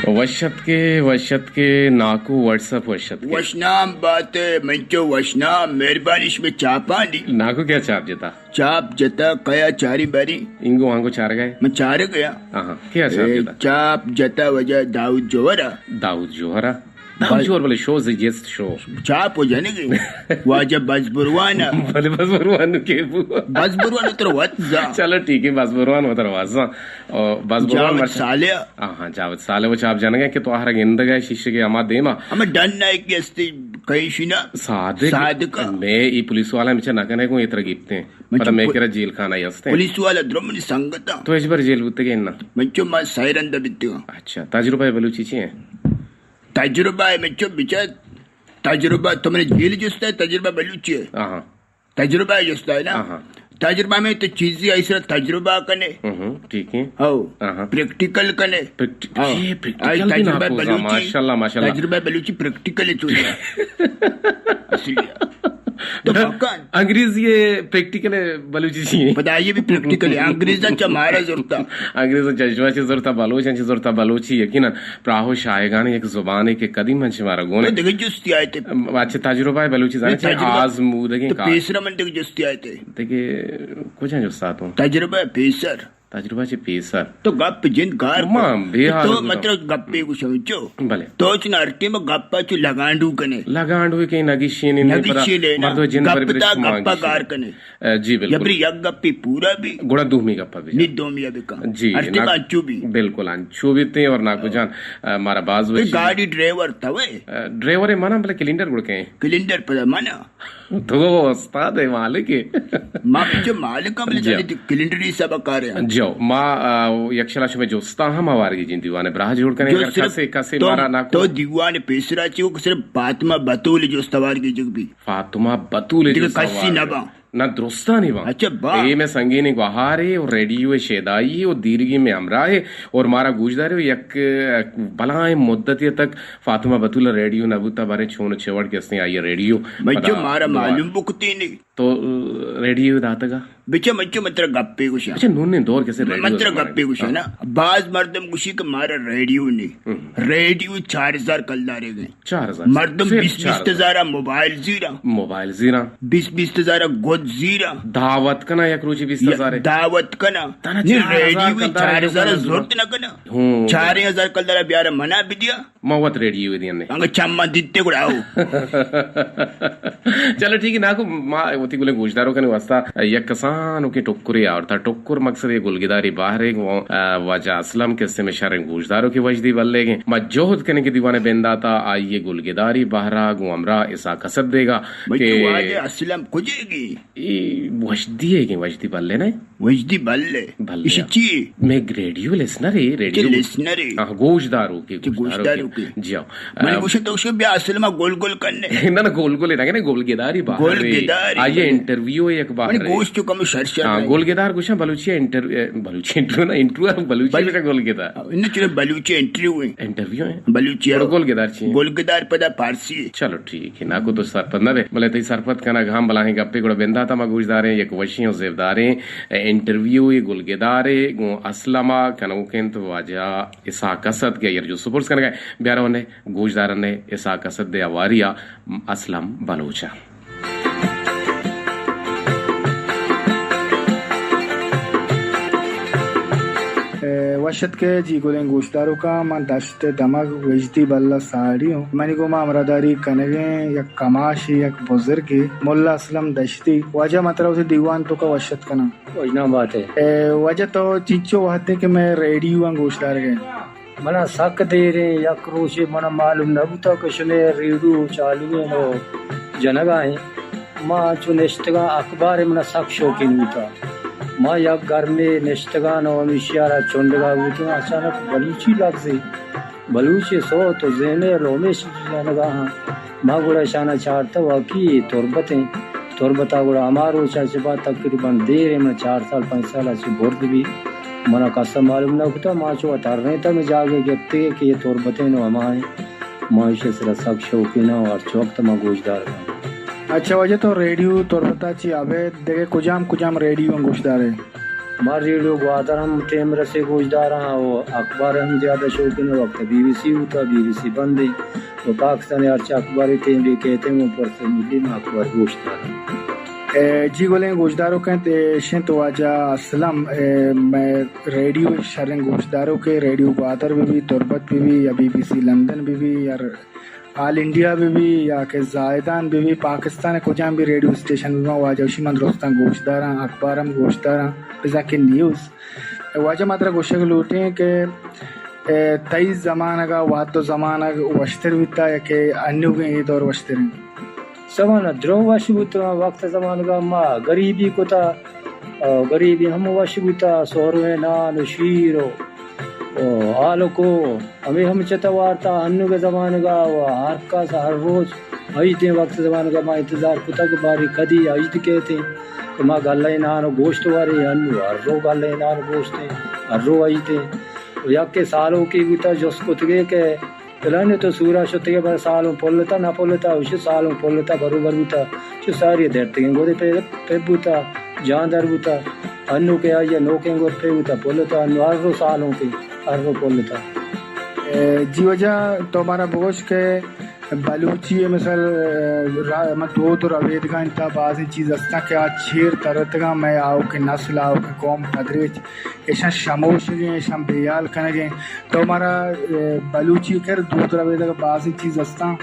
وش اتکے، وش اتکے، ناکو واٹس ایپ وش اتکے۔ وشنام بات، منچو وشنام، مہربانی شمے چاپانی۔ ناکو کیا چاپ جتا؟ چاپ جتا، کیا چاری بری؟ انگو آنگو چارگئے؟ من چارگیا۔ آہاں، کیا چاپ اے، جتا؟ چاپ جتا واجہ داؤد جوہرا۔ داؤد جوہرا؟ داؤد بل- جوہر بلے شو زیست شو۔ چاپ و جنگی۔ واجہ بزبروانا۔ بلے بزبروان کے بو؟ بزبروان تر وت زا۔ چلو ٹھیک ہے، بزبروان و تر وت زا۔ او، بزبروان جاوید ماشا-، صالح۔ آہاں، جاوید صالح و چاپ جنگے کہ تو آہرا گندگئے شیشگے ہما دیما۔ ہما ڈن نہ ایک استی کہیں شینا۔ صادق۔ صادق۔ میں ای پولیس والا مچا نہ کنے کو اترا گیپتے۔ مچا پتہ میں پو-، کرا جیل خانہ ہی ہستے۔ پولیس والا درو منی سنگتا۔ تو اچ بر جیل بوتگے نا؟ منچو ما سہ رند بیتگا۔ اچھا، تجربہ بلوچی چی ہے؟ تجربہ ہے منچو بچا، تجربہ تو من جیل جستا ہے، تجربہ بلوچی ہے۔ آہاں۔ تجربہ جستا ہے نا؟ آہاں۔ تجربہ میں تو چیزی ایسا تجربہ کنے۔ ہم، ٹھیک ہے۔ ہو۔ آہاں۔ پریکٹیکل کنے۔ پریکٹ-، ہو۔ یہ پریکٹیکل آئی بھی تجربہ ناکوزا، بلوچی۔ ماشاءاللہ، ماشاءاللہ۔ تجربہ بلوچی پریکٹیکل ہے چوزا۔ اصلی۔ تو بکن۔ انگریزی پریکٹیکل بلوچی چی ہے؟ پدا یہ بھی پریکٹیکل ہے۔ انگریزاں چا مارا زرتا۔ انگریزاں چا شما چی زرتا، بلوچاں چی زرتا، بلوچی یقیناً پراہ و شایگان یک زبانے کہ قدیم انچ مارا گونے۔ تو دیگه جستی آئے تے۔ اچھا، تجربہ بلوچی زانے چی تجربہ آزمودگیں تو کار۔ پیسرا من دیگه جستی آئے تے۔ دیگه کجا جستا تو؟ تجربہ پیسر۔ تجربہ چہ پیسر۔ تو گپ جند کار ما کن۔ بے حال تو بودم۔ مطلب گپے گوشم چو۔ بلے۔ تو چنا ہر ٹیم گپا چو لگانڈو کنے۔ لگانڈو کہیں نگیشی نے، نے پرا نگیشی نے نا۔ مردو جند پر گپ برش تا مانگیشی۔ گپا کار کنے۔ اے، جی بالکل۔ یا بری یک گپی پورا بھی۔ گڑا دومی گپا بھی۔ نی دومی بھی کن۔ جی، ہر ٹیم نا-، انچو بھی۔ بالکل انچو بھی تے اور ناکو جان، اے، مارا باز اے وشی۔ گاڑی ڈرائیور تا وے۔ اے، ڈرائیور منا بلے کلینڈر گڑ کہیں۔ کلینڈر پر منا۔ تو استاد ہے، مالک ہے۔ ما پچھے مالک ہم لے جی۔ جانے کلینڈری سبق آ رہے ہیں۔ جو ما، آ، یکشلا شمے جوستا ہم آوارگی جن دیوانے براہ جوڑ کریں، جو اگر صرف کسے، کسے تو، مارا نہ تو کو۔ دیوانے پیسرا چی ہو کہ صرف فاطمہ بتول جوست آوارگی جگ بھی۔ فاطمہ بتول دیگه جوست کسی آوارگی۔ نبا۔ نہ درستانی با۔ اچھا با۔ اے میں سنگینی گوہارے اور ریڈیو شیدائی اور دیرگی میں ہمراہ ہے اور مارا گوشدارے یک بلائیں مدتی تک فاطمہ بتول ریڈیو نہ بوتا، بارے چون چے وڑ کہ استیں آئی ریڈیو۔ بچو، پدا مارا دوار۔ معلوم بکتی نہیں۔ تو ریڈیو داتگا؟ بچو، بچو، متر گپے گوشا۔ اچھا، نون نے دور کسے ریڈیو متر زمانے گپے گوشا ہاں۔ نا۔ باز مردم گوشی کہ مارا ریڈیو نہیں۔ ہم۔ ریڈیو چار ہزار کلدارے گئے۔ چار ہزار۔ مردم صرف بیست، چار ہزار۔ بیست ہزار موبائل زیرا۔ موبائل زیرا۔ بیست، بیست ہزار گد زیرا۔ دعوت کنا یک روچی بیست ہزار۔ دعوت کنا۔ تنا نی چار ہزار ریڈیو کلدار چار ہزار زورت نہ کنا۔ ہوں۔ چار ہزار کلدار بیار منا بدیا۔ ما وت ریڈیو دینے۔ انگا چما دیتے گڑا ہو۔ چلو ٹھیک ہے، ناکو ما وتی گلیں گوشداروں کنے واسطہ یک کسانو کے ٹکرے آورتا۔ ٹکر مقصد یہ گلگداری باہرے گو، آ، واجہ اسلم کے سے میں شریں گوشداروں کے وجدی بلے گے۔ ما جہد کنے کے دیوانے بنداتا آئیے گلگداری باہرا گو ہمرا اسا کسد دے گا بھئی کہ تو واجہ اسلم کجے گی؟ ای وجدی ہے کہ وجدی بلے نہیں؟ وجدی بلے۔ بلے۔ اسی چی؟ میں ریڈیو لسنر ہے، ریڈیو لسنر ہے۔ ہاں، گوشدارو کے، گوشدارو کے۔ جی ہاں۔ من گوشت تو اسے بیا اصل ما گول گول کرنے۔ نہ، نہ، گول گول نہ کرنے، گول گداری باہر گول گداری۔ آئیے انٹرویو ہے یک باہر۔ گوشت تو کم شر شر ہاں، گول گدار گوشاں بلوچی انٹر-، بلوچی انٹرویو نہ، انٹرویو بلوچی بل-، گوشاں گول گدار۔ انہیں چلے بلوچی انٹرویو ہے۔ انٹرویو ہے؟ بلوچی اور ہے۔ گول گدار چی ہے؟ گول گدار پدا فارسی ہے۔ چلو ٹھیک ہے، ناکو تو سرپد نہ بے، بلے تئی سرپد کنگ ہم بلاہیں گپے گڑا بندات ما گوشداریں، یک وشیں و زیبداریں انٹرویو ء گلگدارے گوں اسلم ء کنوک انت واجہ اسحاق اسد کہ آئی ء جست و پرس کنگ ء۔ بیا رونے گوشدارنے اسحاق اسد ء ہواری ء اسلم بلوچ ء۔ اے، وش اتکے جی گلیں گوشداروکاں، من دشت دمگ وجدی بل ء ساڑی اوں۔ منی گوما ہمراہداری کنگیں یک کماشے، یک بزرگے، ملا اسلم دشتی۔ واجہ من ترا وتی دیوان توکا وش اتک کناں۔ وشنام بات ئے۔ اے، واجہ تو چنچو وہدے کہ مئے ریڈیو آں گوشدارگ ئے؟ منا سک دیریں، یک روچے منا معلوم نہ بوتا کہ شمئے ریڈیو چالو ایں و جنگا ایں۔ ما چو نشتگاں اخبار منا سک شوقین بوتا۔ ما یک گرمے نشتگاں و ہمیشی ء را چنڈگا بوتگاں، اچانک بلوچی لبزے، بلوچی صوت و زیمے لومیش جنگا ہاں۔ ما گڑا اشانا چارتا واقعی اے تربت ایں۔ تربتا گڑا ہما روچا چہ بعد تقریباً دیرے من چار سال، پنچ سالا چہ برد بی۔ منا کسا معلوم نہ کتا، ما چو ترینتا میں جاگے گپتے کہ یہ تربتیں و ہما ایں۔ ما ایشی سرا سک شوقین آں و ہرچ وقت ما گوشدار باں۔ اچھا واجہ، تو ریڈیو تربت ءَ چہ ابید دگہ کجام کجام ریڈیو گوشدار ئے؟ ما ریڈیو گوادر ہم ٹیم رسے گوشداراں، او اخبار ہم زیادہ شوقین، وقت بی بی سی بوتا، بی بی سی بندیں، او پاکستانی ہرچ اخباری ٹیم بی کہتے ہیں، او پرسے ملی ما اخبار گوشداراں۔ اے، جی گلیں گوشداروکاں، اے شنت واجہ اسلم، اے، مئے ریڈیو شریں گوشداروکے، ریڈیو گوادر بہ بی، تربت بہ بی، یا بی بی سی لندن بہ بی، یا آل انڈیا بہ بی یا کہ زاہدان بہ بی، پاکستان ءِ کجام بھی ریڈیو اسٹیشن بہ باں، واجہ اشی من درستاں گوشداراں، اخبار ہم گوشداراں، بزاں کہ نیوز۔ واجہ ما ترا گوشگ لوٹیں کہ، اے، تئی زمانگ ءَ وھد ءُ زمانگ وشتر بیتا یا کہ انوگیں اے دور وشتر انت؟ زمانہ درو وش بوت، وقت زمانگ ءَ ما گریبی کتا، آ، گریبی ہم وش بوتا، سہرویں نان ءُ شیر ءُ، ءُ آلکو، ہمے ہم چت ءَ وارتا۔ انوگے زمانگ ءَ و ہر کس ہر روچ عیدیں، وقت زمانگ ءَ ما انتظار کتگ باریں کدی عید کیتیں کہ ما گلہ نان ءُ گوشت واریں۔ انو ہر رو گلہ نان ءُ گوشتیں، ہر رو عیدیں۔ و یکے سالونکے بوتا، جست کتگے کہ پلانی تو سورا شتگے، بلے سالونک پلتا نہ پلتا، اوشی سالونک پلتا، بروبر بوتا، چو ساری درتگیں گودے پہ، پہ بوتا، جاندر بوتا۔ انو کہ آئی ءَ نوکیں گود پہ بوتا، پلتا، انو ہر رو سالونکے، ہر رو پلتا۔ اے، جی واجہ، تو مارا بگوش کہ بلوچی ءِ مثال، اے، را-، ما دود ءُ ربیدگاں انت، بازیں چیز ہستاں کہ آ چیر ترتگاں، مئے آؤکیں نسل، آؤکیں قوم پدریچ ایشاں شموشگیں، ایشاں بے حال کنگیں۔ تو مارا، اے، بلوچی کر دود ربیدگ بازیں چیز ہستاں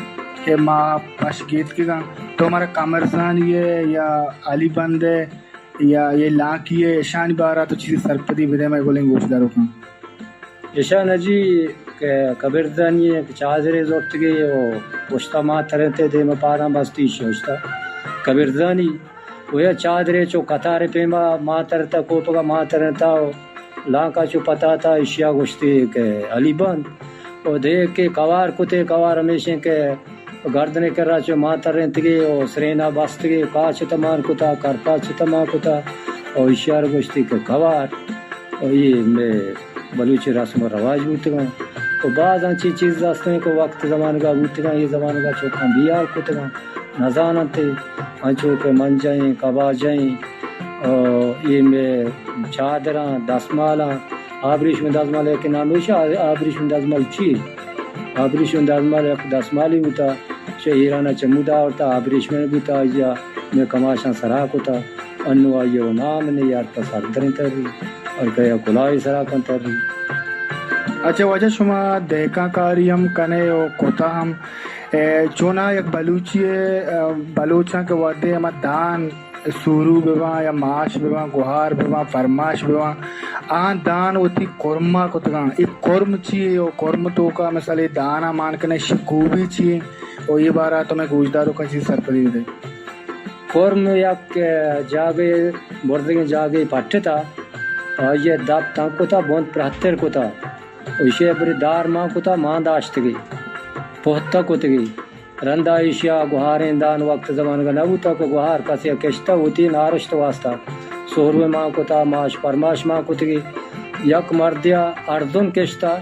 کہ ما پش گیتکگاں۔ تو مارا کمرزانی ءِ یا علی بند ءِ یا یہ لانکی ءِ، ایشانی بارہ تو چیزے سرپدی بدے مئے گلیں گوشداروکاں۔ ایشان جی کہ کبرزانی ءِ کہ چادرے زرتگے و پشتا ما ترنتے دیم پاراں بستی شوشتا۔ کبرزانی و یا چادرے چو قطار پیما ما ترتا، کوپگا ما ترتا و لانکا چو پتاتا، اشیا گوشتی کہ علی بند و دیکھ کے کوار کتے، کوار ہمیشیں کہ گردنے کرا چو ما ترینتگے و سرینا بستگے، کاچ تمان کتا، کرپاچ تمان کتا و اشیا گوشتی کہ کوار۔ و یہ مئے بلوچی رسم و رواج بوتگاں۔ و باز انچیں چیز ہستیں کہ وقت زمانگا بوتگاں، یہ زمانگا چوکاں بیار کتگاں، نزاننت۔ انچو کہ منجائیں، کباجائیں، آ، یہ مئے چادراں، دستمالاں، آبریشم دستمال کہ نامیش آ-، آبریشم دستمال چی؟ آبریشم دستمال یک دستمالی بوتا، چہ ایرانا چمودا آورتا، آبریشم بوتا، یا مئے کماشاں سرا کتا۔ انو آئی ءِ نام نے یار پہ سردریں تری، ہر کیا کلاہی سرا کن تری۔ اچھا واجہ، شما دہکان کاری ہم کنے و کتا ہم، اے، چونا یک بلوچی ءِ، اے، بلوچاں کہ وھدے ہما دان سورو بہ باں یا ماش بہ باں، گوہار بہ باں، پرماش بہ باں، آ دان وتی کرما کتگاں۔ اے کرم چی ءِ؟ و کرم توکا مثال اے دانا مان کنے، شکوبی چی ءِ؟ و اے بارہ تو مئے گوشداروکاں چیز سرپدی بدے۔ کرم یک جاگہے، برزگیں جاگہے پٹتا، آئی ءَ دپ تنگ کتا، بند پرہتر کتا، ایشی ءَ برے دار مان کتا، مان داشتگی، پہتہ کتگی۔ رندا ایشی ءَ گوہاریں دان وقت زمانگ نہ بوتا کہ گوہار کسے ءَ کشتا وتی نارشت واسطہ۔ سہروے مان کتا، ماش پرماش مان کتگی۔ یک مردے ءَ ارزن کشتا،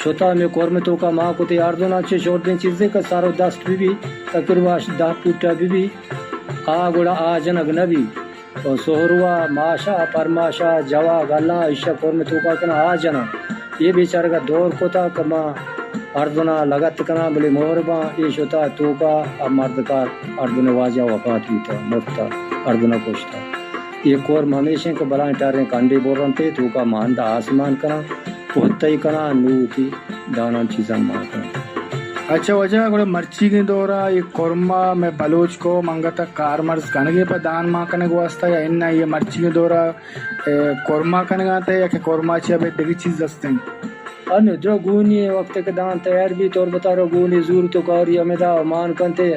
شتا ہمے کرم توکا مان کتی۔ ارزن انچیں شردیں چیزے کہ سر و دست بہ بی، تقریباً دہ فوٹا بہ بی، آ گڑا آ جنگ نہ بی۔ و سہروا، ماشا، پرماشا، جوا، گلاں، ایشا کرم توکا کنا آ جنا۔ یہ بیچارگا دور کتا کہ ما ارزنا لگت کنا، بلے مہر باں، یہ شتا توکا، اب مردکار ارزن واجہ وفات بیتا، مرتا، ارزنا کشتا۔ یہ کرم ہمیشیں کہ بلائیں ٹریں کنڈے برنتے، توکا ماندا آسمان کنا۔ پہتئی کناں، نوں وتی دانان چیزاں مان کناں۔ اچھا واجہ، گڑا مرچیگیں دورا اے کرما مئے بلوچ قوم انگت کارمرز کنگے پہ دان مان کنگ واسطہ یا اناں؟ اے مرچیگیں دورا، اے، کرما کنگا انت یا کہ کرما چہ ابید دگہ چیز است انت؟ انوں درو گونی اے، وقتے کہ دان تیار بی، تربتا رو گونی زور تو کاری ہمدا مان کنتے،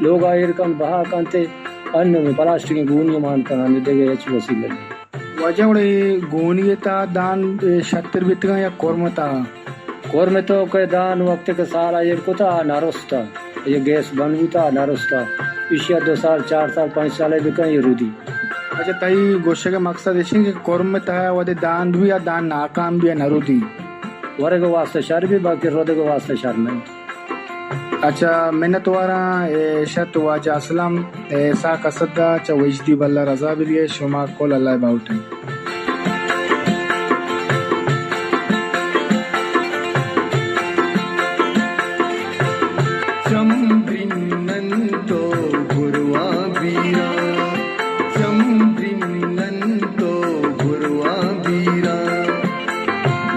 لوگا ایر کنت، بہا کنتے، انوں پلاسٹکیں گونی مان کناں، دگہ ہچ وسیلہ نہیں۔ واجہ، گڑا اے گونی ءِ تہا دان، اے، شرتر بیتگاں یا کرم ءِ تہا؟ کرم ءِ توک ءَ دان وقتے کہ سال ءَ ایر کتا، آ نہ رستا۔ اے گیس بند بوتا، آ نہ رستا۔ ایشی ءَ دو سال، چار سال، پنچ سال ءَ بکن، اے رودی۔ اچھا، تئی گوشگ ءِ مقصد ایش انت کہ کرم ءِ تہا وھدے دان بی، آ دان ناکام بی، آ نہ رودی۔ ورگ ءِ واسطہ شر بی، باقی رودگ ءِ واسطہ شر نہ۔ اچھا، منتواراں، اے شت واجہ اسلم، اے ساک اسد ءَ چہ وجدی بلا رضا بدیے، شما کل اللہ ءِ باہوٹ ایں۔ چم برینن تو بروا بیرا، چم برینن تو بروا بیرا،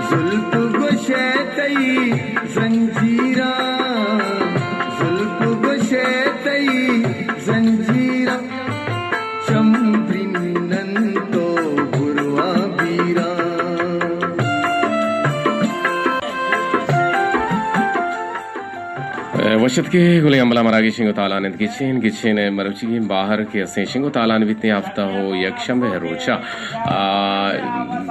زلف گوشے تئی زنجیرا، زلف گوشے تئی زنجیرا، چم برینن تو بروا بیرا۔ وش اتکے گلیں ہمبلاں، مراگش شنگ و تالان انت، گچین گچین مروچیگیں باہر کہ استیں شنگ و تالان بیتیں، ہفتہ و یک شنبہ روچا، آ،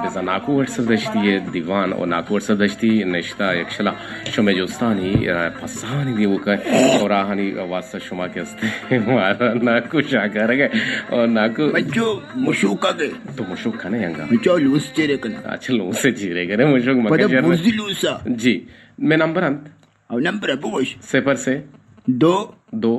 بزاں ناکو وٹسپ دشتی دیوان و ناکو وٹسپ دشتی نشتہ یکشلا شمے جستانی را پسانی دیوکا اور آہانی واسطہ شما کہ استیں مارا ناکو شاکارگے اور ناکو۔ بچو مشوکا گے۔ تو مشوک کنے انگا؟ بچو لوس چیرے کنا۔ اچھا، لوس چیرے کنے، مشوک مکہ پدا شر۔ بوزی لوسا۔ جی، میں نمبر انت۔ او نمبر بگوش۔ صفر سے۔ دو۔ دو۔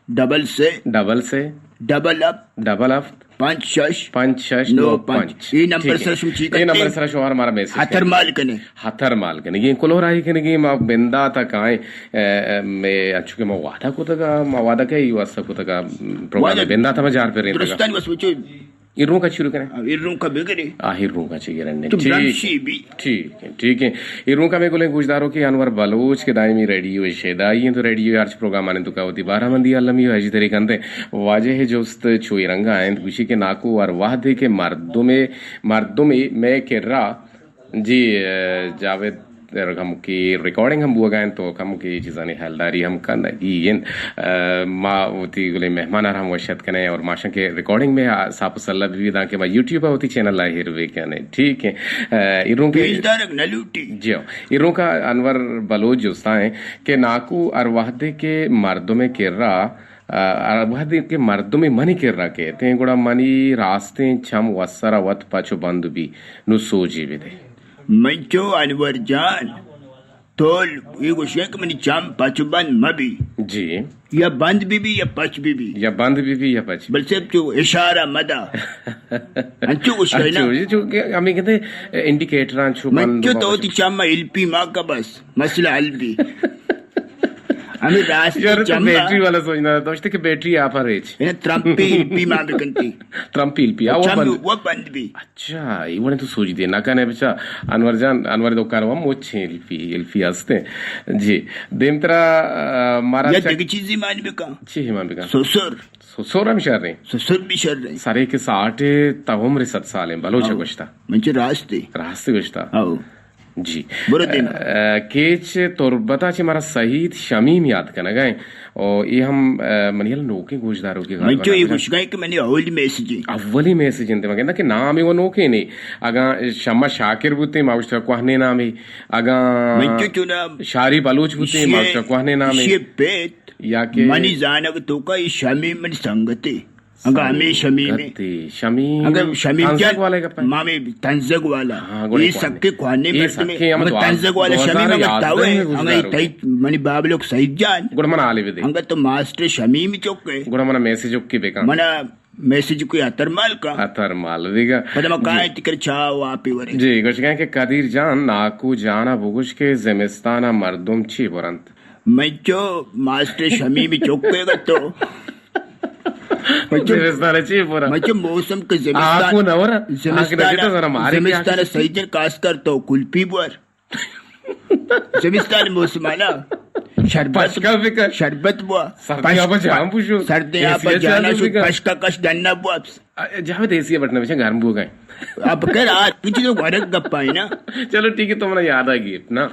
ڈبل سے۔ ڈبل سے۔ ڈبل اپ۔ ڈبل اپ۔ پنچ شش۔ پنچ شش نو نو پنچ۔ پنچ۔ اے نمبر ٹھیک ہے۔ سر شما چی اے کرتے؟ نمبر سر شما مارا میسج ہتر کرتے۔ مال کنے۔ ہتر مال کنے۔ یہ کلو راہی کنے کہ ما بندا تا کائیں، اے، اے، میں اچو کہ ما وعدہ کو تکا، ما وعدہ کئی واسطہ کو تکا، پروگرام وعدہ بندا تا ما جار پر رہتا۔ درستانی بس وچو۔ ایرونکا چی رو کنے؟ آ، ایرونکا بگرے۔ آ، ایرونکا چی گرنے؟ تو ٹھیک۔ برمشی بی۔ ٹھیک ہے، ٹھیک ہے۔ ایرونکا میں گلیں گوشداروں کے انور بلوچ کے دائمی ریڈیو شیدائی ہیں، تو ریڈیو آرچ پروگرام آنے تو کا ہوتی بارہ مندی عالمی و اجدری کندے۔ واجہ جوست چوئی رنگا ہیں، گوشی کے ناکو اور وحدے کے مردمے، مردمے میں کرا جی، اے، جاوید، کمکی ریکارڈنگ ہم بوگا انت تو کمکی چیزانی حلداری ہم کنگی انت۔ اے، ما وتی گلیں مہمان ہم وش اتک کنے اور ماشاء کہ ریکارڈنگ میں، آ، ساپ و سلہ بھی داں کہ ما یوٹیوب وتی چینل ءَ ہیر بکنے۔ ٹھیک ہے۔ اے، ایرونکے پیش دارگ نہ لوٹی۔ جی ہاں۔ ایرونکا انور بلوچ جستا ہیں کہ ناکو ہر وحدے کے مردم کرا، آ، ہر وحدے کے مردم منی کرا کہتے ہیں، گڑا منی راستیں چم وسرا وت پچ و بند بی۔ نو سوجی بدے۔ من چو انور جان، تو اے گوشے کہ منی چم پچ بند مبی۔ جی۔ یا بند بی بی یا پچ بی بی۔ یا بند بی بی یا پچ بی بی۔ بلے تو اشارہ مدا۔ انچو گوشے نا۔ انچو، جی، چونکہ ہمیں کہتے ہیں انڈیکیٹر انچو من بند چو تو بند۔ تی چم الپی ما کا بس مسئلہ حل بی۔ ہمیں راست یار، تو چم بیٹری والا سوچنا تھا، تو کہ بیٹری آپ ریچ۔ ترمپی الپی ما بکنتی۔ ترمپی الپی، آ، وہ چم بند۔ وہ بند بی۔ اچھا، اے وڑیں تو سوج دے نہ کنے بچا۔ انور جان، انور دکان وا مچیں الفی، الفی ہستے۔ جی، دیمترا، آ، مارا یا چک-، دگہ چیزی مان بکا۔ چی مان بکا؟ سسر۔ سسر ہم شر ہیں۔ سسر بھی شر ہیں۔ سرے کے ساٹھ تا عمر صد سال ہیں، بلوچ ہاں۔ گوشتا۔ من چہ راستے۔ راستے گوشتا۔ ہاں۔ جی۔ برو دیما۔ آ، کیچ تربتا چہ مارا سعید شمیم یاد کنگا ہیں۔ او، اے ہم، آ، منی ہل نوکیں گوشداروکے من چو اے گوشگا کہ منی اولی میسج ایں۔ اولی میسج انت، مگہ نہ کہ نام اے و نوکیں نے۔ اگاں شمع شاکر بوتیں، ما گوشتہ کوہنے نامے۔ اگاں من چو چونا شاری بلوچ بوتیں، ما گوشتہ کوہنے نامے۔ ایشی پیت یا کہ منی زانگ توکا اے شمیم منی سنگتے۔ اگاں ہمے شمیم ایں۔ سنگتے، شمیم اگاں شمیم تنزگ جان، والے گپے؟ مامے تنزگ والا۔ ہاں، گوڑے اے کوہنے۔ سکے کوہنے اے مردمے۔ سکے ہم اگاں تو تنزگ والا دو ہزار شمیم اگاں یازدہ تاوے، میں اگاں گزارو۔ تئی منی بابلوک سعید جان۔ گڑا من آلے بدے۔ اگاں تو ماسٹر شمیم چوکے۔ گڑا من میسج اوکے بکن۔ منا میسج کوئی اتر مال کا۔ اتر مال دیگا۔ پدا ما جی۔ کائیں تکر چاہ و آپی ورے۔ جی، گوشگا کہ قدیر جان، ناکو جانا بگوش کہ زمستانا مردم چی برنت؟ من چو ماسٹر شمیم چوکے گتو۔ زمستان چی پورا؟ من چو موسم کہ زمستان، آکو نہ ورا؟ آکو نہ زمستان، جتا زنا مارے کیا؟ زمستان سیزن خاص کر تو کلپی بور۔ زمستان موسم آنا۔ شربت، پشکا بکن۔ شربت بوا۔ سردی پشک-، آپا جان پوشو۔ سردی آپا اے سی جانا چالو شو، بکن۔ پشکا کش ڈنا بوا۔ آ، جاوید اے سی بٹنا بچا گرم بو گئے۔ اب کر آ، کچھ تو ورگ گپا ہے نا۔ چلو ٹھیک ہے، تو منا یاد آ گئی نا۔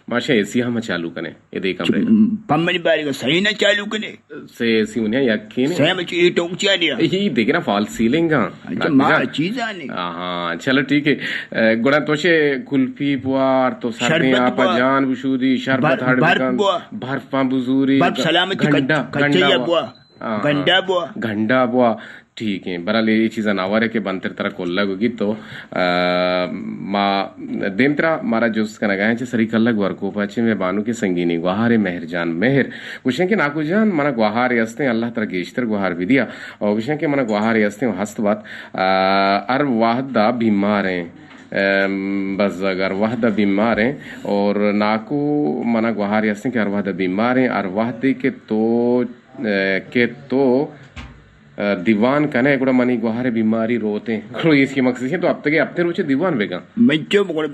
ماشا اے سی ہم چالو کنے۔ اے دیکھ ہم رہے۔ پمنی باری کا صحیح نہ چالو کنے۔ سے اے سی انہیں یقین ہے۔ سیم چی ٹوک چیا دیا۔ اے دیکھ نا فال سیلنگ ہاں۔ اچھا، ما چیز آنے۔ ہاں، چلو ٹھیک ہے۔ اے، گڑا تو شے کلفی بوار تو سردیں شربت آپا بوا۔ جان بشودی، شربت بر-، ہڑ برف بکن، بوا۔ برف پان بزوری، برف سلامتی گنڈا، کچ-، گنڈا کچیا بوا۔ بوا۔ ہاں، گنڈا ہاں۔ بوا۔ گنڈا بوا۔ ٹھیک ایں، بہرحال اے چیزاں نہ ورے کہ بنتر ترا کلگ گی تو، آ، ما دیمترا مارا جست کنگا ایں چہ سری کلگ ورکوپا چہ مئے بانک سنگینی گوہارے مہر جان مہر۔ گوشیں کہ ناکو جان، منا گوہارے ہستیں، اللہ ترا گیشتر گوہار بدیا۔ اور گوشیں کہ منا گوہارے ہستیں و ہست بات، آ، ہر وہدا بیماریں، ام، بزگ ہر وہدا بیماریں۔ اور ناکو، منا گوہارے ہستیں کہ ہر وہدا بیماریں، ہر وہدے کہ تو، اے، کہ تو دیوان کنے، گڑا منی گوہار بیماری روتیں۔ گڑا ایشی مقصد ایں تو ہفتگے ہفتے روچے دیوان بکن۔ من چو گڑا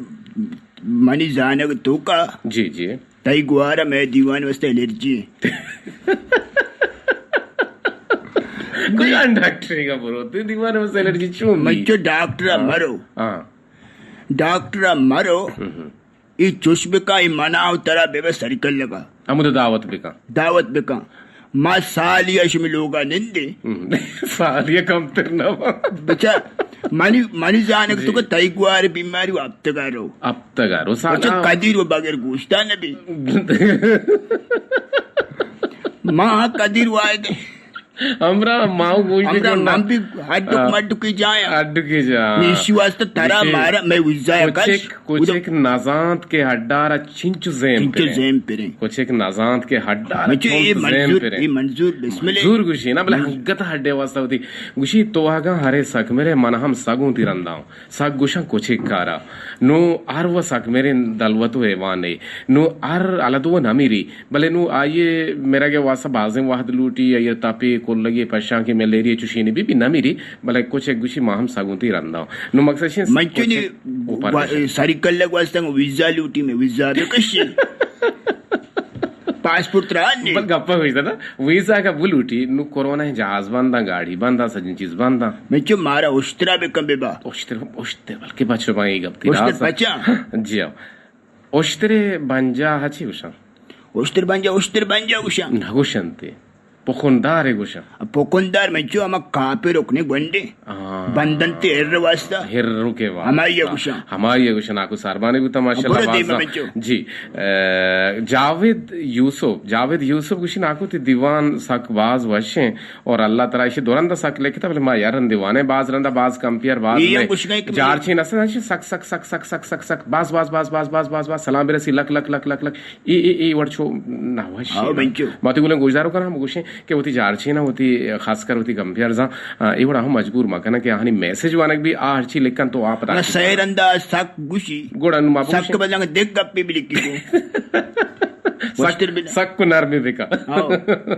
منی زانگ توکا۔ جی، جی۔ تئی گوہار مئے دیوان واسطہ الرجی ایں۔ کجام ڈاکٹرے کا برو؟ تئی دیوان واسطہ الرجی چون بی؟ من چو ڈاکٹر ہاں۔ مرو۔ ہاں۔ ڈاکٹر مرو۔ ہم، ہم۔ اے چوش بکن، اے منا و ترا ببا سری کلگا۔ ہمودا دعوت بکن۔ دعوت بکن۔ ما سالیا شمی لوگا نندیں۔ ہم۔ سالیا کمتر نہ با۔ بچا، منی، منی زانگ جی۔ توکا تئی گوہار بیماری و ہفتگا رو۔ ہفتگا رو، سال بچا ہاں۔ قدیر و بغیر گوشتا نبی۔ ما قدیر وایدے۔ ہمراہ ما و گوشت ہمراہ من بھی ہڈک ہاں۔ مڈکی جایا۔ ہڈکی جا۔ ایشی واسطہ ترا مارا مئے ویزا کش۔ کچک نزانت کہ ہڈارا چنچو زیم چنچو پریں۔ زیم پریں۔ کچک نزانت کہ ہڈارا مچو اے چنچو زیم منظور، پریں۔ اے منظور بسم اللہ۔ منظور گوشی نا، بلے ہنگت ہڈے واسطہ ہوتی۔ گوشی تو اگاں ہرے سک مرے، من ہم سگوں تی رنداؤں۔ سک گوشاں کچک کارا۔ نو ہر و سک مریں دلوت و حیوانے۔ نو ہر الدو نمیری۔ بلے نوں آئی ءِ مرگ ءِ واستا بازیں وہد لوٹی، آئی ءِ تپے، کلگے، پشانکے، ملیریا چوشیں بی بی نمیری، بلے کچک گوشی ما ہم سگوں تی رندا۔ نوں مقصد شیں منچو نی کچک اوپر وا-، کشی۔ سری کلگ واستا ویزا لوٹی، میں ویزا بکشی۔ پاسپورٹ ترا نے۔ بل گپا گوشتا نا، ویزا کا بلوٹی، نوں کرونا جہاز بندا، گاڑی بندا، سجن چیز بندا۔ منچو مارا اشترا بکن ببا۔ اشتر، اشتر، بلکہ بچو بھائی گپ تی اشتر راز۔ بچا؟ جی ہاں۔ اشترے بنجاہ چی گوشاں؟ اشتر بنجاہ، اشتر بنجاہ گوشاں۔ نہ گوشنتے۔ پکندارے گوشاں۔ پکندار منچو ہما کاپے رکنے گونڈے۔ آ۔ بندنتے ہر واسطہ۔ ہر رکے واسطہ۔ ہمائی گوشاں۔ ہمائی گوشاں، ناکو ساربانی بوتا ماشاءاللہ برو دیما بازا۔ منچو۔ جی۔ اے، جاوید یوسف، جاوید یوسف گوشی ناکو تی دیوان سک باز وشیں۔ اور اللہ تعالی ایشی دوران دا سک لکھتا، بلے ما یار رندے وانے، باز رندا، باز کمپیئر، باز اے ہم میں گوشگا کہ جارچین است، سک، سک، سک، سک، سک، سک، سک، سک، باز، باز، باز، سلام برسی، لک، لک، لک، لک، لک، لک۔ اے، اے، اے وڑ چو نہ وشی ہاں، نا۔ بنچو۔ ما تی گلیں گوشدارو کنا، ہم گوشیں کہ وتی جارچین، وتی خاص کر وتی کمپیئر زاں، آ، اے وڑا ہم مجبور مکنن کہ آہانی میسج وانگ بی، آ ہرچی لکھن تو آپ ادا نہ، سیر انداز سک گوشی۔ گڑا نو ما سک بگوشیں۔ بدلنگ دگ گپی بلکی کو۔ سک، وشتر بنا۔ سک کو نرمی بکا۔ ہاں۔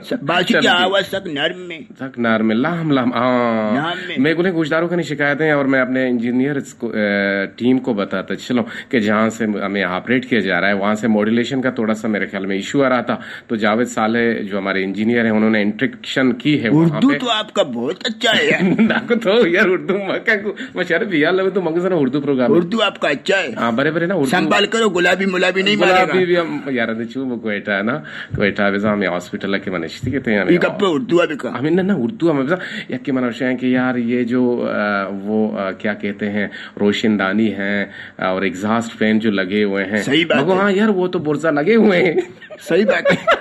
س-، باشی چلو کی ٹھیک۔ آواز سک نرم میں۔ سک نرم، لہم لہم، ہاں۔ لہم میں۔ میں گلیں گوشداروں کنی شکایتیں اور میں اپنے انجینئرز کو، اے، ٹیم کو بتاتا چلوں کہ جہاں سے ہمیں آپریٹ کیا جا رہا ہے، وہاں سے ماڈولیشن کا تھوڑا سا میرے خیال میں ایشو آ رہا تھا، تو جاوید صالح جو ہمارے انجینئر ہیں، انہوں نے انٹریکشن کی ہے وہاں اردو پہ۔ تو آپ کا بہت اچھا ہے یار۔ نہ کو تو یار اردو مکا کو، میں شرف یار لگو تو منگو سنا اردو پروگرام ہے۔ اردو آپ کا اچھا ہے۔ ہاں، برے برے نا اردو۔ سنبھال کرو، گلابی ملابی نہیں مارے گا۔ گلابی بھی ہم یار دے چو کوئٹہ ہے نا، کوئٹہ بزاں ہمیں ہاسپٹل کہ من اشتی کہتے ہیں ہمیں اے گپ اردو ءَ بکن۔ ہمیں نہ، نہ، اردو ءَ مہ بزاں۔ یکے من ءَ گوشت کہ یار یہ جو، آ، وہ، آ، کیا کہتے ہیں، روشندانی ہیں اور ایگزاسٹ فین جو لگے ہوئے ہیں۔ صحیح بات ہے۔ ہاں یار، وہ تو برزا لگے ہوئے ہیں۔ صحیح بات ہے۔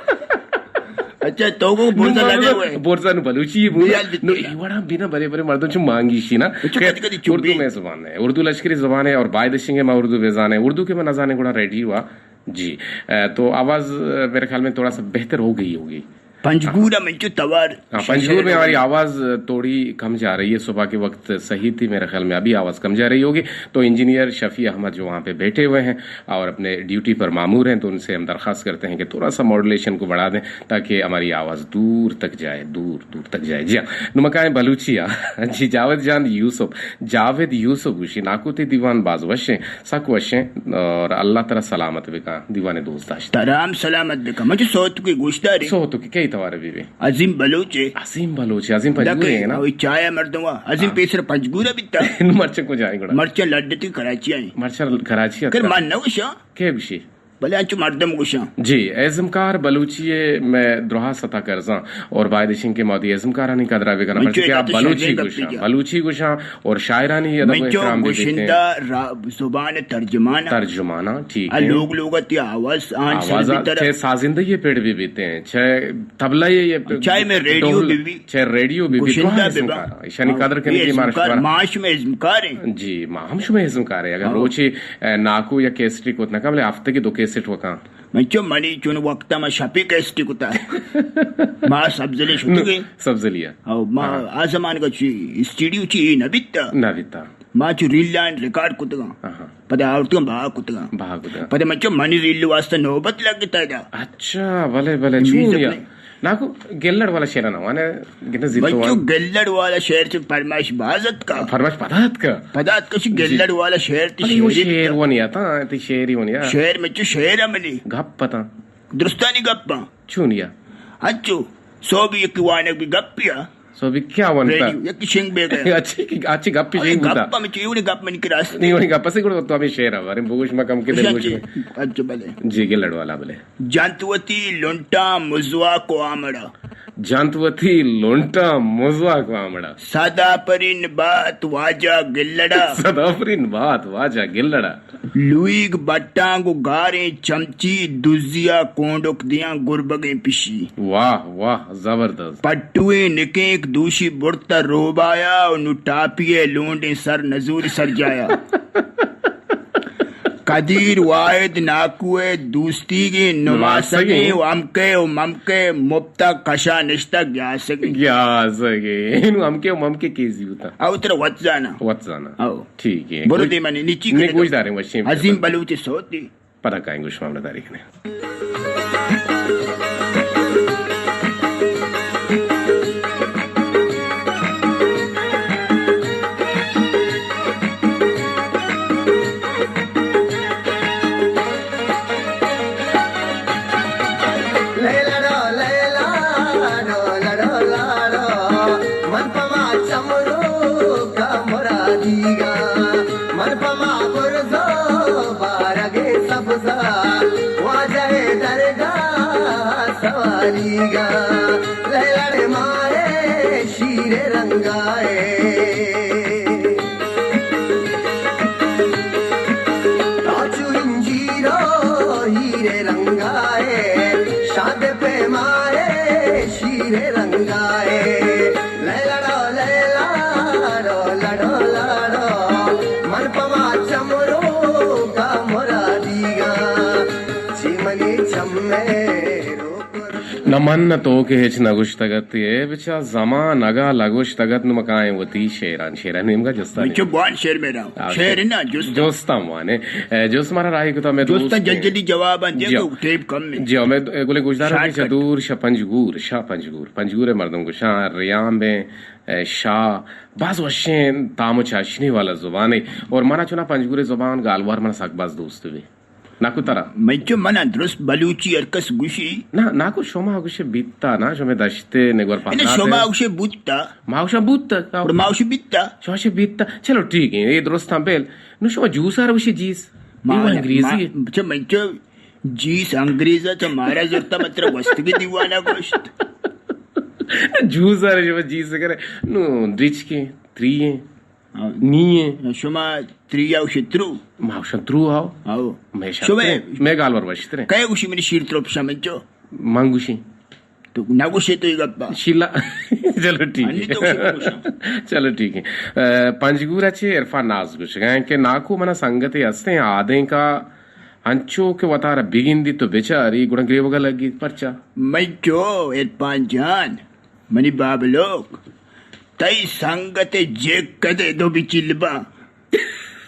اچھا، تو کو برزا لگے ہوئے ہیں۔ برزا نو بلوچی ہے، نو، نو، اے وڑا بنا برے برے مردم چو مانگی شی نا۔ خیر، کدی کدی چوبی۔ اردو میں زبان ہے، اردو لشکری زبان ہے اور باید شنگے ما اردو بزانے، اردو کہ من نزانے گڑا ریڈیو آ۔ جی، اے، تو آواز، اے، میرے خیال میں تھوڑا سا بہتر ہو گئی ہوگی۔ پنجگور ہاں۔ منچو توار ہاں، پنجگور میں ہماری آواز تھوڑی کم جا رہی ہے، صبح کے وقت صحیح تھی، میرے خیال میں ابھی آواز کم جا رہی ہوگی۔ تو انجینئر شفیع احمد جو وہاں پہ بیٹھے ہوئے ہیں اور اپنے ڈیوٹی پر مامور ہیں، تو ان سے ہم درخواست کرتے ہیں کہ تھوڑا سا ماڈولیشن کو بڑھا دیں تاکہ ہماری آواز دور تک جائے، دور، دور تک جائے۔ جی ہاں، نمکائیں بلوچی ہاں۔ جی، جاوید جان یوسف، جاوید یوسف گوشی ناکو تی دیوان باز وشیں۔ سک وشیں اور اللہ ترا سلامت بکن، دیوان دوست داشت۔ ترا ہم سلامت بکن۔ مجھے سوت کی گوشداری۔ سوت کی کئی توار بی بی؟ عظیم بلوچ ہے۔ عظیم بلوچ ہے، عظیم پنجگور ہے نا؟ اوی چایا مردم وا۔ عظیم ہاں۔ پیسر پنجگور بیتا۔ مرچ کو جائیں گڑا۔ مرچ لڈتی کراچی آئی۔ مرچ کراچی کر آتا۔ من نہ وشا۔ کے بشی؟ بلے انچو مردم گوشاں۔ جی، ازمکار بلوچی ءِ مئے دراہ ستا کرزاں اور باید اش انت کہ ما وتی ازمکارانی قدر ءَ بکناں، انچو پرچہ کہ آ ادا تو بلوچی شریں گپے گوشاں، جا۔ بلوچی گوشاں اور شاعرانی ادب و منچو احترام بہ بیت ایں۔ گشندہ را-، زبان ءِ ترجمان آں۔ ترجمان آں، ٹھیک آ ایں۔ لوگ لوگ ءَ وتی آواز آن سر آواز ءَ بیتر۔ چہ سازندہی ءِ پڑ بہ بیت ایں، چہ طبلہ ءِ ءِ چاہے مئے ریڈیو ڈول بہ بی۔ چہ ریڈیو بہ بی، گشندہ دراہ بہ با۔ ازمکار آں۔ ایشانی ہاں، قدر کنگی اے مارا ازمکار، شمارا۔ ما شمئے ازمکار ایں۔ جی، ما ہم شمئے ازمکار ایں۔ اگر ہاں۔ روچے، اے، ناکو یک کیسٹے کت نہ کناں، بلے ہفتگے دو کیسٹ وکاں۔ من چو منی چون وقتا ما شپی کیسٹے کتا۔ ما سبزلی شتگے۔ سبزلی ءَ۔ او، ما ہاں۔ آ زمانگا چی اسٹوڈیو چی نہ بیتا۔ نہ بیتا۔ ما چو ریلان ریکارڈ کتگاں۔ ہاں۔ پدا آورتگاں بہا کتگاں۔ بہا کتگاں۔ پدا من چو منی ریل واسطہ نوبت لگتا دا۔ اچھا، بلے، بلے، میوزک چون یا؟ نہیں۔ ناکو، گلڑ والا شعر نہ وانے، گندے زیتو بچو وان۔ گلڑ والا شعر چہ فرمائش باز اتکا۔ فرمائش پدا اتکا۔ پدا اتکا چہ جی۔ گلڑ والا شعر تی بلے وہ شعر شعر اتکا۔ وہ نہیں آتا، تی شعر ہی وہ نہیں آتا۔ شعر میں چو شعر عملی۔ گپ پتا۔ درستانی گپاں۔ چون یا؟ اچو، سو بھی یک وانگ بھی گپ پیا۔ سو بھی کیا وانتا؟ ریڈیو، یک شنگ بے گیا۔ اچھی کی، اچھی گپ پی شنگ بوتا۔ گپ میں چیوڑی گپ من کراس۔ نہیں، وہی گپ سے گڑ تو ہمیں شعر ہے، بارے بگوش ما کم کے دل گوش میں۔ اچھا، بلے۔ جی، گلڑ والا بلے۔ جنت وتی لنٹاں مزواک و آمڑا۔ جنت وتی لنٹاں مزواک و آمڑا۔ سدا پرین بات واجہ گلڑا۔ سدا پرین بات واجہ گلڑا۔ لویگ بٹاں گوں گاریں چمچی، دزیا کونڈک دیاں گربگیں پشی۔ واہ، واہ، زبردست۔ پٹویں نکینک دوشی برتا روبایا و نو ٹاپی ء لونڈیں سر نزوری سر جایا۔ قدیر واحد ناکو ء دوستیگیں نماسگیں نماسگیں۔ و ہمکے و ممکے مپتا کشا نشتا گیاسگیں۔ گیاسگیں۔ نو ہمکے و ممکے کیزی ہوتا۔ او ترا وت زانا۔ وت زانا۔ او۔ ٹھیک ہے۔ برو گوش-، دیما نی، نی چی نے کرے گوش تو؟ داریں وشیں عظیم بلوچ سوتی۔ پدا کائیں گوش ماملہ داری کنے۔ لیلا ڈو لیلا ڈو لاڈو لاڈو، من پما چمرو کا مرادیگا، من پما برزو بارگے سبزا، واجہ درگاہ سواریگا، لیلا ڈے مارے شیر رنگائے۔ تاچو انجیرو ہیرے رنگائے، شاد پیمارے شیر رنگائے۔ لیلا ڈو لیلا ڈو لڈو لاڈو، من پما چمرو کا مرادیگا، چی منی چمے روک۔ نہ من نہ تو کہ ہچ نہ گوشتگ ات، اے بچا زمان اگاں لگوشتگ ات، نو مکائیں وتی شعران، شعران نیمگا جستان۔ من چو بوان شعر میرا۔ آ، شعر نہ، جست۔ جستاں وانے۔ اے، جست مارا راہی کتا میں جستا دوست جلد ہیں۔ جلدی جواب آن دیا جی۔ کہ ٹیپ کم ہے۔ جی، میں، اے، گلے گوشدار شارٹ کہ کٹ۔ دور شاہ پنجگور، شاہ پنجگور، پنجگور مردم گوشاں، ریام بیں، اے، شاہ، باز وشیں تام و چاشنی والا زبانے۔ اور منا چنا پنجگور زبان گالوار منا سک باز دوست بھی۔ ناکو ترا؟ من چو منا درست بلوچی ہر کس گوشی۔ نا، ناکو شما گوشے بیتا نا، شما دشتے نگور پہنا۔ شما گوشے بوتا۔ ما گوشا بوتا۔ اور ما گوشے بیتا۔ شما گوشے بیتا۔ چلو ٹھیک ہے، یہ درست ہم بیل۔ نو شما جوس آر گوشے جیس۔ ما یہ انگریزی ہے۔ ما-، چو من چو جیس انگریز ہے، تو مارا زرتا متر وستگی دیوانا گوشت۔ جوس آر شما جیس کرے۔ نو ڈچ کے، تری ہیں۔ ہاں۔ نی ایں۔ شما تری آؤ شترو؟ ما شترو آؤ۔ آؤ۔ میں شما شترو۔ میں گالور وشترے۔ کئے گوشی منی شیر تروپ شمنچو؟ من گوشی۔ تو نہ گوشے تو یہ گپا۔ شیلا۔ چلو ٹھیک ہے۔ انی تو گوشی گوشا۔ چلو ٹھیک ہے۔ اے، پنجگور اچھے عرفان ناز گوشگا ہیں کہ ناکو منا سنگتے ہستیں آدیں کا انچو کہ وتارا بگندی تو بچاری گڑا گریوگا لگی پرچا؟ منچو عرفان جان۔ منی بابلوک، تئی سنگت جیک کدے دو بچیل با۔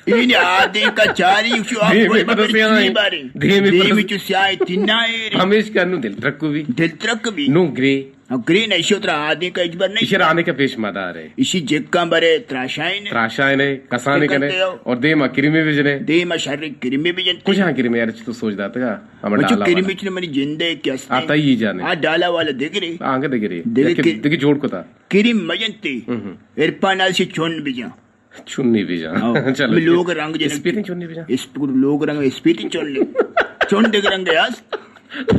این آدی کا چاری شو آپ دیمی گوڑ پتہ مدر سیاہیں۔ بارے۔ دیمی دیمی پتہ چو سیاہیں تنائے رے۔ ہمیش کا نو دل ترکو بھی۔ دل ترک بھی۔ نو گرے۔ او گرے نہ، ایشی ترا آدی کا اجبر نہیں۔ ایشی رانے کا پیش مدار ہے۔ ایشی جیکاں برے تراشائیں۔ تراشائیں، کسانی کنے۔ اور دیما کریمی بجنے۔ دیما شر کریمی بجن۔ کجا کریمی یار، تو سوچ داتا۔ ہمیں مچو ڈالا کریمی والا۔ چنے منی جندے کہ است۔ آتا ہی جانے۔ آ ڈالا والا دگرے۔ آنگے دگرے۔ دگہ، دگہ جوڑ کتا۔ کریم مجنتے۔ ہم۔ عرفان آل سے چون بجا۔ چونی بجا۔ ہاں۔ چلو۔ لوگ رنگ جنگ۔ اسپیتیں چونی بجا۔ اس-، لوگ رنگ اسپیتیں چونی۔ چون دگہ رنگے است؟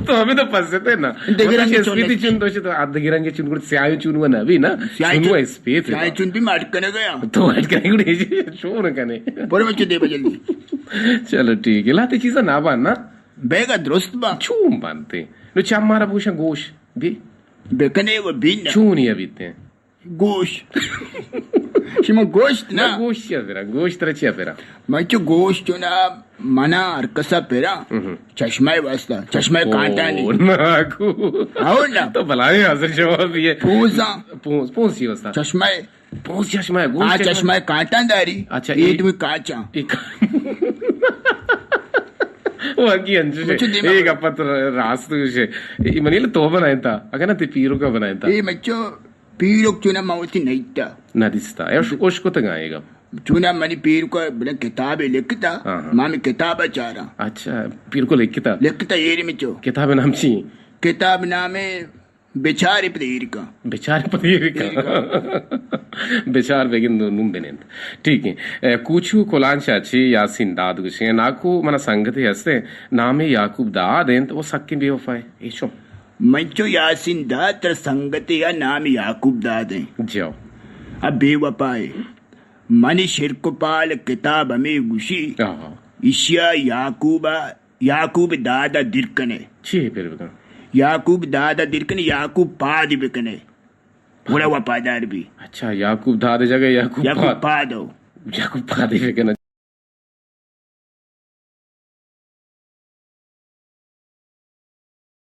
تو ہمیں تو پستے نا۔ دگہ رنگے چون اسپیتی است۔ چون تو شد، آ دگہ رنگے چون گڑ سیاہی چون و نہ بھی نا۔ سیاہی چون و چون، اسپیت سیاہی چون بھی ماٹ کنگا۔ تو ماٹ کنگا گڑ چون کنے۔ پر مچ دے بجل دی۔ چلو ٹھیک ہے، لاتے چیزا نہ بان نا۔ بیگا درست با۔ چون بانتے؟ نو چم مارا بوشن گوش۔ بھی۔ بکنے و بین۔ چونی ابیتے؟ گوش۔ شما گوشت نا؟ گوش چیا پرا؟ گوش ترا چیا پرا؟ من چو گوش چونا منا ہر کسا پرا۔ مہم۔ چشمہ واسطہ، چشمہ او، کانٹانی۔ ناکو۔ او نا۔ تو بلائیں حاضر جواب یہ۔ پوزاں۔ پوز، پوز چی واسطہ؟ چشمہ۔ پوز چشمہ، گوش آ چشمہ۔ چشمہ کانٹان داری۔ اچھا، اے اے تو کانچاں۔ اے کا-، واقعی انچو مچو دیما اے برو۔ گپت راست گوشے۔ اے منی لے تو بنائیں تا، اگر نہ تے پیرو کا بنائیں تا۔ اے مچو پیرک چونا ما وتی نیتا۔ نہ دیستا۔ اے اش-، اش کتگاں اے گپ۔ چونا منی پیرک بلے کتابے لکھتا، ہاں، ہاں۔ ما ہمے کتابا چاراں۔ اچھا، پیرکو لکھتا؟ لکھتا ایر مچو۔ کتاب نام چی؟ کتاب نام بچار پد ایرکا۔ بچار پد ایرکا۔ ایرکا۔ بچار بگند و نون بنند۔ ٹھیک ہے۔ اے، کوچو کلانچا چی یاسین داد گوشیں۔ ناکو منا سنگتے ہستے، نام یعقوب داد انت، وہ سکیں بے وفائے۔ اے چون؟ منچو یاسین داد تر سنگتے یا نام یعقوب داد ہیں۔ جیو۔ اب بے وفائے۔ منی شرک و پال کتاب ہمیں گوشی۔ آہا۔ اشیا یعقوب، یعقوب دادا دیر کنے۔ چی ہے پھر بکن؟ یعقوب دادا دیر کنے، یعقوب پاد بکنے۔ گڑا وفادار بی۔ اچھا، یعقوب داد جگہ یعقوب یعقوب پاد۔ پادو۔ یعقوب پاد بکنے۔